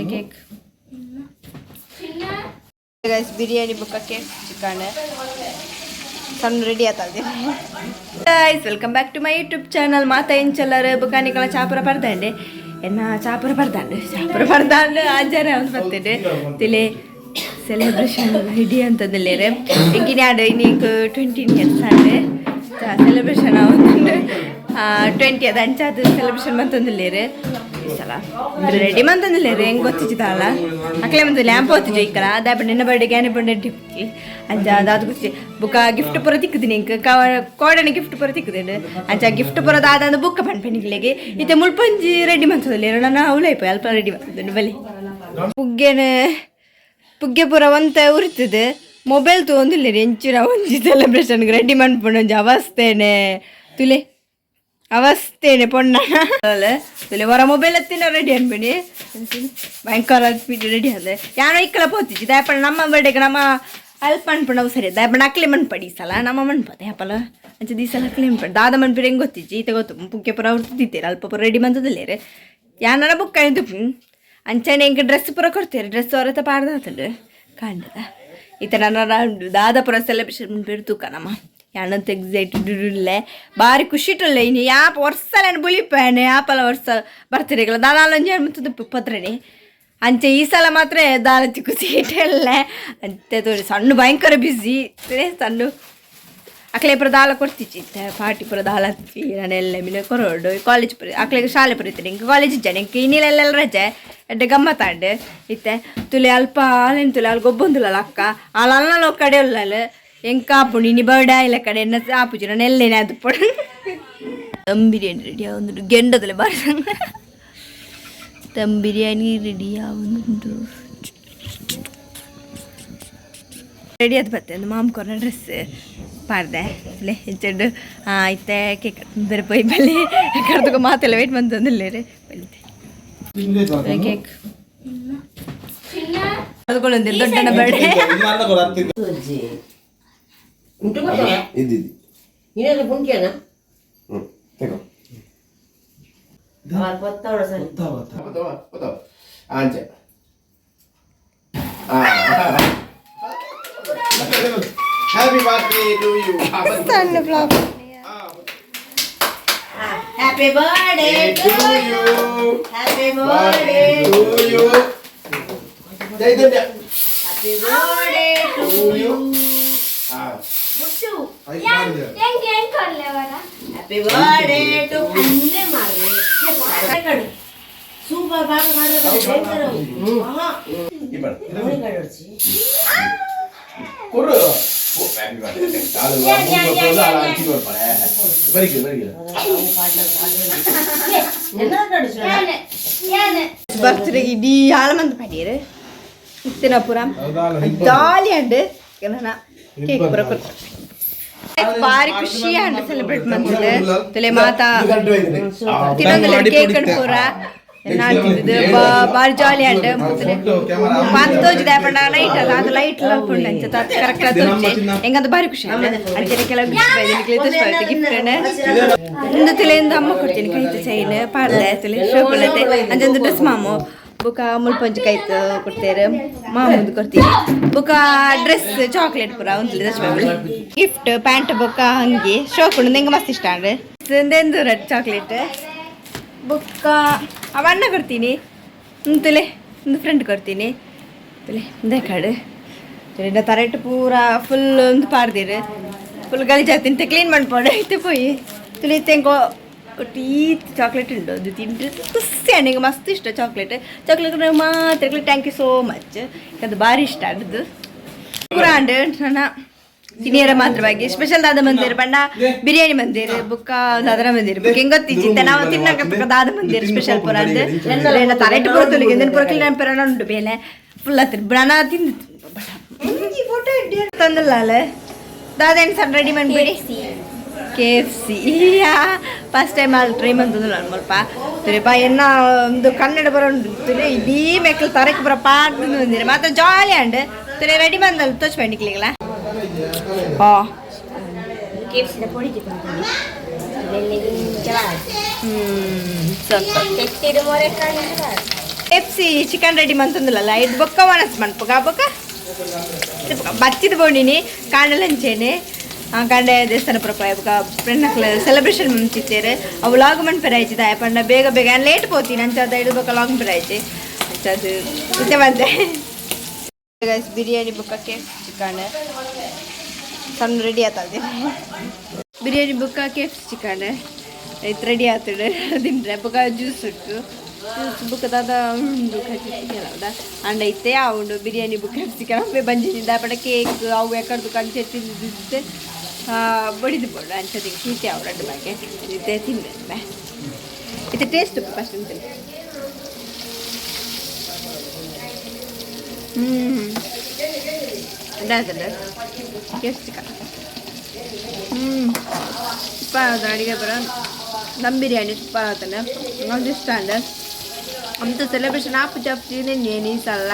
Cake. Guys, biryani ಬುಕ್ಕ cake chicken ಸಣ್ಣ ready ಆತಲ್ದೆ. Guys, welcome back to my YouTube channel. ಮಾತಾ ಇಂಚಲ್ಲರ್ ಬುಕಾನಿಕಲ ಚಾಪುರ ಪರ್ದಂಡೆ ಎನ್ನ ಚಾಪುರ ಪರ್ದಾಂಡು ಚಾಪುರ ಪರ್ದಾಂಡು ಆಜಾರ ಒಂದು ಬರ್ತೇನೆ ತಿಲೆ ಸೆಲೆಬ್ರೇಷನ್ ರೆಡಿ ಅಂತಂದಿಲ್ಲೇರೆ. ಎಂಕಿನ ಆಡು ಇನ್ನೀಗ 20 ಇಯರ್ಸ್ ಆಂಡ್ ಸೆಲೆಬ್ರೇಷನ್ ಆವೊಂದುಂಡು. 20 ಅದು ಅಂಚಾದ ಸೆಲೆಬ್ರೇಷನ್ ಮಂತೊಂದುಲ್ಲೇರು. ಈ ಸಲ ರೆಡಿ ಮಂತೊಂದುಲ್ಲೇರು. ಹೆಂಗ್ ಗೊತ್ತಿದ್ದಾಳ ಅಕ್ಲೆ ಮಂತು ಲ್ಯಾಂಪ್ ಹೊತ್ತಿಜ ಇಕ್ಕಲ ದಾಪ ನಿನ್ನ ಬರ್ಡೇ ಗ್ಯಾನೆ ಪಂಡ ಟಿಪ್ಪಿ ಅಂಚ ಅದಾದ ಖುಷಿ. ಬುಕ್ಕ ಗಿಫ್ಟ್ ಪೂರ ತಿಕ್ಕುದಿನಿ ಇಂಕ್ ಕೋಡನೆ ಗಿಫ್ಟ್ ಪೂರ ತಿಕ್ಕುದಿನಿ. ಅಂಚ ಗಿಫ್ಟ್ ಪೂರ ದಾದ ಬುಕ್ಕ ಪನ್ಪೆನಿಕ್ಲೆಗೆ ಇತ್ತೆ ಮುಲ್ಪಂಜಿ ರೆಡಿ ಮಂತೊಂದುಲ್ಲೇರು. ನನ್ನ ಅವಳೈಪ ಅಲ್ಪ ರೆಡಿ ಮಂತೊಂದುಂಡು. ಬಲಿ ಪುಗ್ಗೆನ ಪುಗ್ಗೆ ಪೂರ ಒಂತ ಉರಿತದೆ. ಮೊಬೈಲ್ ತಗೊಂದಿಲ್ಲ. ಎಂಚಿನ ಒಂಜಿ ಸೆಲೆಬ್ರೇಷನ್ ರೆಡಿ ಮನ್ಪುಂಡು ಒಂಜಿ ಅವಸ್ಥೆನೆ. ತುಲೆ ಅವಸ್ಥೆನೆ ಪೊಣ್ಣ ತುಲೆ ಹೊರ ಮೊಬೈಲ್ ಹತ್ತಿನ ರೆಡಿ ಅನ್ಬೇಡಿ. ಭಯಂಕರ ರೆಡಿ ಅದ ಯಾನೋ ಇಕ್ಕಲ ಪೋತಿಜಿ ದಾಯಪಣ ನಮ್ಮ ಬರ್ಡೇಗೆ ನಮ್ಮ ಅಲ್ಪ ಅನ್ಪುಂಡು ಸರಿ. ದಾಯಪಣ ಅಕ್ಲೆ ಮನ್ಪಡಿ ಈ ಸಲ ನಮ್ಮ ಮನ್ಪದೆ ಅಪ್ಪಲ ಅಂಚ ಈ ಸಲ ಅಕ್ಲೆ ಮನ್ಪಡಿ ದಾದ ಮನ್ಪಿರಿ ಹೆಂಗೆ ಗೊತ್ತಿಜ್ಜಿ. ಈತ ಗೊತ್ತು ಪುಗ್ಗೆ ಪೂರ ಅವ್ರು ಅಲ್ಪ ಪೂರ ರೆಡಿ ಮಂತದಿಲ್ಲೇರೆ. ಯಾನನ ಬುಕ್ ಆಯ್ತು. ಅಂಚನೆ ಎಂಕ್ ಡ್ರೆಸ್ ಪೂರ ಕೊಡ್ತೀರಿ. ಡ್ರೆಸ್ ಹೊರತ ಪಾಡ್ದಾತಂಡು ಕಾಂಡದ. ಈತ ನನ್ನ ದಾದ ಪೂರ ಸೆಲೆಬ್ರೇಷನ್ ತೂಕ ನಮ್ಮ ಯಾನಂತ ಎಕ್ಸೈಟೆಡ್ ಇಲ್ಲೇ ಬಾರಿ ಖುಷಿ ಇಟ್ಟಲ್ಲ. ಇನ್ನು ಯಾಪ ವರ್ಷ ಬುಲಿಪೇನೆ ಯಾಪಲ ವರ್ಷ ಬರ್ತೀರಿಗಲ್ಲ ದಾದಾಲೊಂಜಿ ಮತ್ತು ಪತ್ರಣಿ ಅಂಚೆ ಈ ಸಲ ಮಾತ್ರ ದಾಲತಿ ಖುಷಿ ಇಟ್ಟಲ್ಲ ಅಂತೆ ತೋರಿ. ಸಣ್ಣ ಭಯಂಕರ ಬ್ಯುಸಿ ಸಣ್ಣ ಅಕ್ಲೆ ಪುರ ದಾಲ ಕೊಡ್ತಿಚ್ಚಿ ಪಾರ್ಟಿ ಪುರ ದಾಲ ಹಚ್ಚಿ ನಾನೆಲ್ಲ ಮಿನ ಕೊರೋಡು ಕಾಲೇಜ್ ಪುರ ಅಕ್ಲೆಗೆ ಶಾಲೆ ಪುರ ಇತ್ತು. ಇಂಕ ಕಾಲೇಜ್ ಇಜ್ಜಾನೆ ಇಂಕ ಇನ್ನಿಲೆಲ್ಲ ರಜೆ ಎಡ್ಡೆ ಗಮ್ಮತ್ತಾಂಡು. ಇತ್ತೆ ತುಲೆ ಅಲ್ಪ ಆಲೆನ್ ತುಲೆ ಅಲ್ಲಿ ಗೊಬ್ಬೊಂದುಲಲ್ಲ ಅಕ್ಕ ಆಲ ಅಲ್ಲ ಕಡೆ ಉಲ್ಲಲ್ಲ ಎಂಕ ಆಪುಂಡು. ಇನಿ ಬರ್ಡೇ ಇಲ್ಲ ಕಡೆ ಎನ್ನ ಆಪುಜಿ. ನಾನು ಎಲ್ಲೇನೆ ಅದು ಪೊಡು. ದಮ್ ಬಿರಿಯಾನಿ ರೆಡಿ ಆವೊಂದುಂಡು. ಗೆಂಡದಲೆ ಬಾರಿ ದಮ್ ಬಿರಿಯಾನಿ ರೆಡಿ ಆವೊಂದುಂಡು. ರೆಡಿ ಅದು ಬತ್ತೆ ಒಂದು ಮಾಮ್ ಕೊರ್ನ ಡ್ರೆಸ್ ಪಾಡ್ದೆ ಲೇ ಹೆಚ್ಚೆಂಡು. ಇತ್ತೆ ಕೇಕ್ ಬೇರೆ ಪೋಯಿ ಬಲ್ಲಿ ಕರ್ದುಕ ಮಾತೆಲ್ಲ ವೇಟ್ ಬಂತಂದಿಲ್ಲೇರೆ ಬಲ್ಲಿತೆ ಕೇಕ್ ಕರ್ದುಕೊಳ್ಳೊಂದಿರು ದೊಡ್ಡನ ಬರ್ಡೇ. ಇದ್ದಿದ್ದು. ನೀನೆಲ್ಲ ಪುಂಕ್ಯಾನ? ಹ್ಞೂ ತಗೋ. ಸರಿ. ಆಂಚೆ. Happy birthday to you. ಸಣ್ಣ flop. Happy birthday to you. Happy birthday to you Chaitanya. Happy birthday to you. ಮುಟ್ಟು. ಹೆಂಗೆ ಹೆಂಗ್ ಕೊಡ್ಲೇವರ? ಹ್ಯಾಪಿ ಬರ್ಡೇ ಟು ಅನ್ನೆ ಮಾರ್ರೆ ಸೂಪರ್ ಬಾಗ ಮಾಡ. ಕೊಡು. Happy birthday. ಬರಿಕೆ ಬರಿಕೆ. ಯಾನೆ ಯಾನೆ? ಬರ್ತ್ಡೇಗೆ ಇಡೀ ಆಳ ಮಂದಿ ಪಡೀರು ಇತ್ತಿನ ಪೂರ ಜಾಲಿ ಅಂಡ್ ಕೇಕ್ ಪೂರ ಕೊಡ್ತಾರೆ. ಬಾರಿ ಖುಷಿ ಅಂಡ್ ಸೆಲೆಬ್ರೇಟ್ ಮಂತದೆ. ತುಲೆ ಮಾತಾ ತಿನ್ನೊಂದಿಲ್ಲ ಕೇಕ್ ಅಂಡ್ ಪೂರ ನಾಡ್ತಿದ್ದು ಬಾರಿ ಜಾಲಿ ಅಂಡ್ ಪಂತೋಜಿದೆ ಪಂಡ ಲೈಟ್ ಅಲ್ಲ ಅದು ಲೈಟ್ ಉಂಟು ಅಂಚ ಕರೆಕ್ಟ್ ತೋಚಿ ಹೆಂಗಂತ ಬಾರಿ ಖುಷಿ ಅಂಡ್ ಅಂಚನೆ ಕೆಲವು ಗಿಫ್ಟ್ ಗಿಫ್ಟ್ ಇಂದು ತುಲೆಯಿಂದ ಅಮ್ಮ ಕೊಡ್ತೀನಿ ಕೈತ ಚೈನ್ ಪಾಡ್ದೆ ತುಲೆ ಶೋಕುಲತೆ. ಅಂಚೊಂದು ಡ್ರೆಸ್ ಮಾಮು ಬುಕ್ಕ ಮುಲ್ಪಂಚ್ ಕೈತ್ ಕೊಡ್ತೇವೆ ಮಾಮೂದು ಕೊಡ್ತೀನಿ. ಬುಕ್ಕ ಡ್ರೆಸ್ ಚಾಕ್ಲೇಟ್ ಪೂರ ಒಂದು ಗಿಫ್ಟ್ ಪ್ಯಾಂಟ್ ಬೊಕ್ಕ ಅಂಗಿ ಶೋಕುಂಡು. ನಿಂಗೆ ಮಸ್ತ್ ಇಷ್ಟ ಅಂದ್ರೆ ರೆಡ್ ಚಾಕ್ಲೇಟ್ ಬುಕ್ಕ ಅವ ಅಣ್ಣ ಕೊಡ್ತೀನಿ. ತುಲೆ ಒಂದು ಫ್ರೆಂಡ್ ಕೊಡ್ತೀನಿ. ತುಲೆ ಇಂದೇ ಕಾಡು ತುಲೆ ತರೆಟ್ ಪೂರ ಫುಲ್ ಒಂದು ಪಾಡ್ದಿರು ಫುಲ್ ಗಲೀಜಾತಿಂತ ಕ್ಲೀನ್ ಮಾಡ್ಪೋಡು ಇತ್ತೆ ಪೋಯಿ. ತುಲೆ ತೆಂಕೋ ಒಟ್ಟು ಈ ಚಾಕ್ಲೇಟ್ ಉಂಟು ಅದು ತಿಂದ್ರೆ ಖುಷಿ. ನನಗೆ ಮಸ್ತ್ ಇಷ್ಟ ಚಾಕ್ಲೇಟ್. ಚಾಕ್ಲೇಟ್ ಮಾತ್ರ. Thank you so much. ಅದು ಭಾರಿ ಇಷ್ಟ ಅದು ಪೂರ ಅಂಡ್ ನನ್ನ ತಿನಿಯರ ಮಾತ್ರವಾಗಿ ಸ್ಪೆಷಲ್ ದಾದ ಮಂದಿರ ಬಣ್ಣ ಬಿರಿಯಾನಿ ಮಂದಿರ ಬುಕ್ಕ ದಾದನ ಮಂದಿರ ಬುಕ್ ಹೆಂಗ್ ಗೊತ್ತಿಜ್ಜಿತ್ತೆ ನಾವು ತಿನ್ನಕ ದಾದ ಮಂದಿರ ಸ್ಪೆಷಲ್ ಪೂರ ಅಂದ್ ತಲೆಟ್ ಪೂರ ತುಲಿಗೆ ಪೂರ ಕ್ಲೀನ್ ಪೆರಣ ಉಂಟು ಬೇಲೆ ಫುಲ್ ಹತ್ತಿರ ಬಣ ತಿಂದು ಫೋಟೋ ತಂದಲ್ಲ ಅಲ್ಲ ದಾದ ಏನು ಸಣ್ಣ ರೆಡಿ ಮಾಡ್ಬಿಡಿ. ಕೆಎಫ್ಸಿ ಫಸ್ಟ್ ಟೈಮ್ ಅಲ್ಲಿ ಟ್ರೈ ಮಂತಂದಿಲ್ಲ ಮುಲ್ಪ ತುರಿಪ ಎನ್ನ ಒಂದು ಕನ್ನಡ ಬರೋ ತುಲೆ ಇಡೀ ಮೆಕ್ಕಲು ತರಕ್ಕೆ ಬರೋ ಪಾಡ್ದು ಬಂದಿರ ಮಾತ್ರ ಜಾಲಿ ಅಂಡ್ ತುಲೆ ರೆಡಿ ಬಂದಲ್ಲ ತೋಚ್ ಬಂಡಿಕ್ಲಿಲ್ಲ. ಕೆಎಫ್ಸಿದ ಪೊಡಿ. ಸ್ವಲ್ಪ ತೆಟ್ಟಿಡು ಮೊರೆ ಕಾಣಿಲ್ಲ. ಎಫ್ ಸಿ ಚಿಕನ್ ರೆಡಿ ಮಂತಂದಿಲ್ಲಲ್ಲ, ಇದು ಬೊಕ್ಕ ಮನಸ್ ಮನ್ಪುಗ ಬೊಕ್ಕ ಬಚ್ಚಿದ ಬೋಣಿನಿ ಕಾಂಡಲಂಚೇನೆ ಕಾಂಡೆ ದೇವಸ್ಥಾನ ಪುರ ಬೊಕ್ಕ ಫ್ರೆಂಡ್ ಸೆಲೆಬ್ರೇಷನ್ ಮಂತಿತ್ತೇರು. ಅವು ಲಾಗ್ ಮನ್ಪೆರ ಆಯ್ತು ಪಂಡ ಬೇಗ ಬೇಗ ಲೇಟ್ ಪೋತೀನಿ ಅಂಚಾದ ಇದು ಬೊಕ್ಕ ಲಾಗ್ ಮನ್ಪೆರ ಆಯ್ತು ಅಂಚಾದ ಇತ್ತೆ ಬಂದೆ. ಗೈಸ್, ಬಿರಿಯಾನಿ ಬೊಕ್ಕ ಕೆಫ್ ಚಿಕನ್ ಸಣ್ಣ ರೆಡಿ ಆತದೆ. ಬಿರಿಯಾನಿ ಬೊಕ್ಕ ಕೆಫ್ ಚಿಕನ್ ಐತ್ ರೆಡಿ ಆತದೆ ತಿಂದ್ರೆ. ಬೊಕ್ಕ ಜ್ಯೂಸ್ ಉಂಟು, ಜ್ಯೂಸ್ ಬೊಕ್ಕ ದಾದ ಉಂಡು ಕೆಲವುದ ಅಂಡ ಇತ್ತೆ ಆ ಉಂಡು. ಬಿರಿಯಾನಿ ಬೊಕ್ಕ ಚಿಕನ್ ಅವೇ ಬಂಜಿನಿಂದ ಪಡ ಕೇಕ್ ಅವು ಎಕಡ್ದು ಕಂಚೆ ತಿಂದಿದ್ದೆ ಬಡಿದು ಬೋಡು ಅಂಚದಿಗೆ ಶೀತೆ ಅವು ರಡ್ಡು ಬಾಗೆ ಇತ್ತೆ ತಿಂದೆ ಬೇ. ಇದು ಟೇಸ್ಟ್ ಫಸ್ಟ್ ತಿಂತೀನಿ. ಅದಾದಲ್ಲ ಟೇಸ್ಟ್ ಚಿಕನ್. ಸೂಪರ್ ಆದ ಅಡಿಗೆ ಬರ ದಮ್ ಬಿರಿಯಾನಿ ಸೂಪರ್ ಆತನ. ಒಂದು ಇಷ್ಟ ಅಂದ ಅಂತ ಸೆಲೆಬ್ರೇಷನ್ ಆಪು ಜಾಪ್ತಿ ನೇನು ಈ ಸಲ.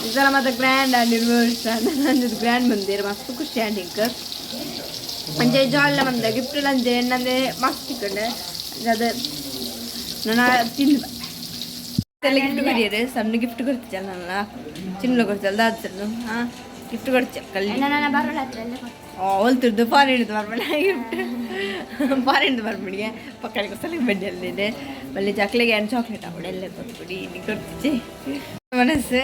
ಈ ಸಲ ಮತ್ತೆ ಗ್ರ್ಯಾಂಡ್ ಆಂಡ್ ಇಷ್ಟ ನಂದು ಗ್ರ್ಯಾಂಡ್ ಬಂದಿರ ಮಸ್ತ್ ಖುಷಿ ಆಂಡ್ ಹಿಂಗೆ ಅಂಚೆ ಜಾಲ ಬಂದೆ ಗಿಫ್ಟ್ ಲಂಚೆ ಎಣ್ಣಂದೆ ಮಸ್ತ್ ಚಿಕ್ಕಂಡೆ ಅದು ನಾನು ತಿಂದು ಎಲ್ಲ ಗಿಫ್ಟ್ ಕೊಡಿಯರು. ಸಣ್ಣ ಗಿಫ್ಟ್ ಕೊಡ್ತಿದ್ದಲ್ಲ ನನ್ನ ಚಿನ್ನ ಕೊಡ್ತಲ್ಲ ದಾದ ಸಣ್ಣ. ಹಾಂ, ಗಿಫ್ಟ್ ಕೊಡ್ಚ ಕಲ್ಲಿ. ನನ್ನ ಬರೋಣ ಹತ್ರ ಎಲ್ಲ ಕೊಡು. ಅವಲ್ತಿರ್ದು ಫಾರಿನ್ದು ಬರ್ಬೇಡ ಗಿಫ್ಟ್, ಫಾರಿನ್ದು ಬರ್ಬೇಡಿಗೆ ಪಕ್ಕಳಿಗೆ ಸಲ ಬಡ್ಡಿ ಮಲ್ಲಿ ಚಕ್ಲಿಗೆ ಏನು ಚಾಕ್ಲೇಟ್ ಅವಳು ಎಲ್ಲ ಕೊಟ್ಬಿಡಿ ಇನ್ನು ಕೊಡ್ತಿಚ್ಚೆ ಮನಸ್ಸು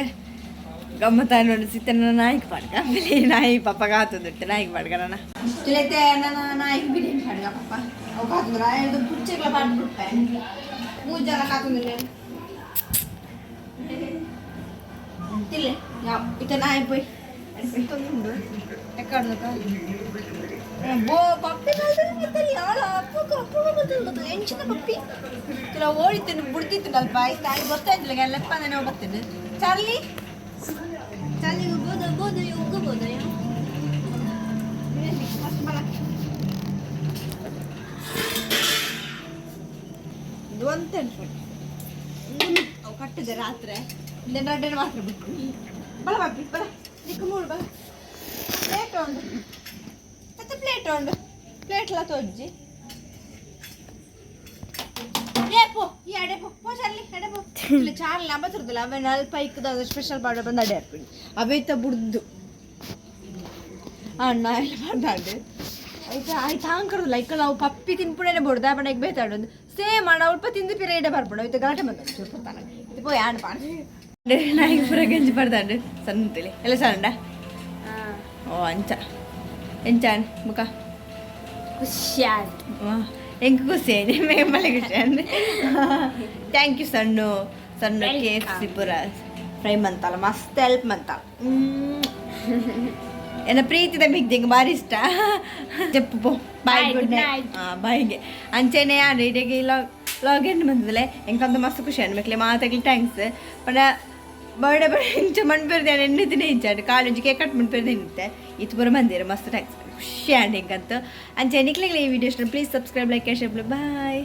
ಗಮ್ಮತ್ತ ನೋಡಿ ಸಿತ್ತ. ನನ್ನ ನಾಯಿಗೆ ಪಾಡ್ಕ ಆಮೇಲೆ ನಾಯಿ ಪಾಪ ಕಾತುಂದಿಟ್ಟು ನಾಯಿಗೆ ಪಾಡ್ಕ ನನ್ನ ಇಲ್ಲೈತೆ. ನನ್ನ ನಾಯಿಗೆ ಬಿರಿಯಾನಿ ಪಾಡ್ಕ ಪಾಪ ಅವು ಕಾತುಂದ್ರ ಇದು ಪುಚ್ಚೆಗಳ ಪಾಡ್ಬಿಟ್ಟೆ ಮೂಜಲ ಕಾತುಂದಿಲ್ಲ ತಿಲ್ಲೆ ಯಾವ ಇತ್ತ ನಾಯಿ ಪೋಯ್ ಉಂಡು ಎಕ್ಕಡ್ದಕ್ಕ ಬೋ ಪಪ್ಪಿ ಯಾಳ ಅಪ್ಪಗ ಅಪ್ಪಗ ಗೊತ್ತಿಲ್ಲ ಎಂಚಿನ ಪಪ್ಪಿ ಇಲ್ಲ ಓಡಿತೇನೆ ಬುಡ್ದಿತ್ತು ಅಲ್ಪ ಆಯ್ತು ಆಯ್ತು ಗೊತ್ತಾಯ್ತಿಲ್ಲ ಲೆಪ್ಪ ನಾವು ಬರ್ತೇನೆ. ಚಾರ್ಲಿ ಚಾರ್ಲಿ ಬೋದು ಬೋದು ಉಗ್ಗು ಬೋದು. ಇದು ಅಂತ ಅವು ಕಟ್ಟಿದೆ ರಾತ್ರಿ ರಡ್ಡನ್ನು ಮಾತ್ರ ಬಿಟ್ಟು ಬಲ ಪಪ್ಪಿ ಬಲ ದಿಕ್ಕು ಮೂಡು ಬಲ. ಪ್ಲೇಟ್ ಉಂಡು ಮತ್ತೆ ಪ್ಲೇಟ್ ಉಂಡು ಪ್ಲೇಟ್ಲ ತೋಜ್ಜಿ. ಏ ಪೋ ಈ ಅಡೆ ಪೋ ಪೋ ಚಾರ್ಲಿ ಅಡೆ ಪೋ. ಇಲ್ಲ ಚಾರ್ಲಿ ಅಬತ್ತಿರ್ದಿಲ್ಲ ಅವೇ ನಲ್ಪ ಇಕ್ಕದ ಸ್ಪೆಷಲ್ ಪಾಡ ಬಂದು ಅಡೆ ಹಾಕ್ಬಿಡಿ ಅವೈತ ಬುಡ್ದು ಅಣ್ಣ ಎಲ್ಲ ಮಾಡ್ದಾಂಡು ಆಯ್ತಾ ಆಯ್ತು ಹಾಂಕರುದಿಲ್ಲ. ಲೈಕ್ ನಾವು ಪಪ್ಪಿ ತಿನ್ಪುಣೆನೆ ಬೋಡ್ದ ಪಂಡ ಈಗ ಬೇತಾಡು ಒಂದು ಸೇಮ್ ಅಣ್ಣ ಉಲ್ಪ ತಿಂದು ಪಿರ ಇಡ ಬರ್ಪುಣ ಇತ್ತು ಗಲಾಟೆ ಬಂದ ಚೂರು ತಾನ ಇದು ಪೋಯ್ ಆಣ್ ಪಾಣ ನಾಯಿಗೆ ಪೂರ ಗಂಜಿ ಪಡ್ದಾಂಡು ಸಣ್ಣತಿಲಿ ಎಲ್ಲ ಸಣ್ಣ. ಓ ಅಂಚ ಎಂಚಾನ್ ಮುಖ. ಖುಷಿ ಆಯ್ತು. ಎಂಕ್ ಖುಷಿ ಮೇಮಲೆ ಖುಷಿ ಅಂದ್ರೆ thank you ಸಣ್ಣ ಸಣ್ಣ. ಕೆ ಎಫ್ ಸಿ ಪೂರ ಫ್ರೈ ಮಂತಾಲ ಮಸ್ತ್ ಹೆಲ್ಪ್ ಮಂತಾಲ. ಎನ್ನ ಪ್ರೀತಿದ ಮಿಗ್ದಿಂಗ್ ಭಾರಿ ಇಷ್ಟ ಜಪ್ಪು ಪೋ bye. Bye, good good night. ಬಾಯ್ಗೆ ಅಂಚೆನೆ ಯಾನ್ ಇಡೆಗೆ ಲಾಗ್ ಲಾಗ್ ಎಂಡ್ ಬಂದದಲೆ ಎಂಕಂತ ಮಸ್ತ್ ಖುಷಿ ಅನ್ಬೇಕಲೆ ಮಾತಾಗ್ಲಿ thanks ಪಂಡ ಬರ್ಡೇ ಬರ್ಡೇ ಇಂಚ ಮಣ್ಪೆರ್ದೆ ಎಣ್ಣೆ ದಿನ ಇಂಚ ಕಾಲು ಒಂಜಿ ಕೇಕ್ ಕಟ್ ಮಣ್ಪೆರ್ದೆ ನಿಂತೆ ಇತ್ತು ಪೂರ ಬಂದಿರ ಮಸ್ತ್ thanks ಖುಷಿ ಆಂಡ್ ಎಂಕಂತ ಅಂಚೆ ನಿಕ್ಲೆಗ್ಲೆ ಈ ವಿಡಿಯೋ ಇಷ್ಟ please subscribe, like, share. Bye.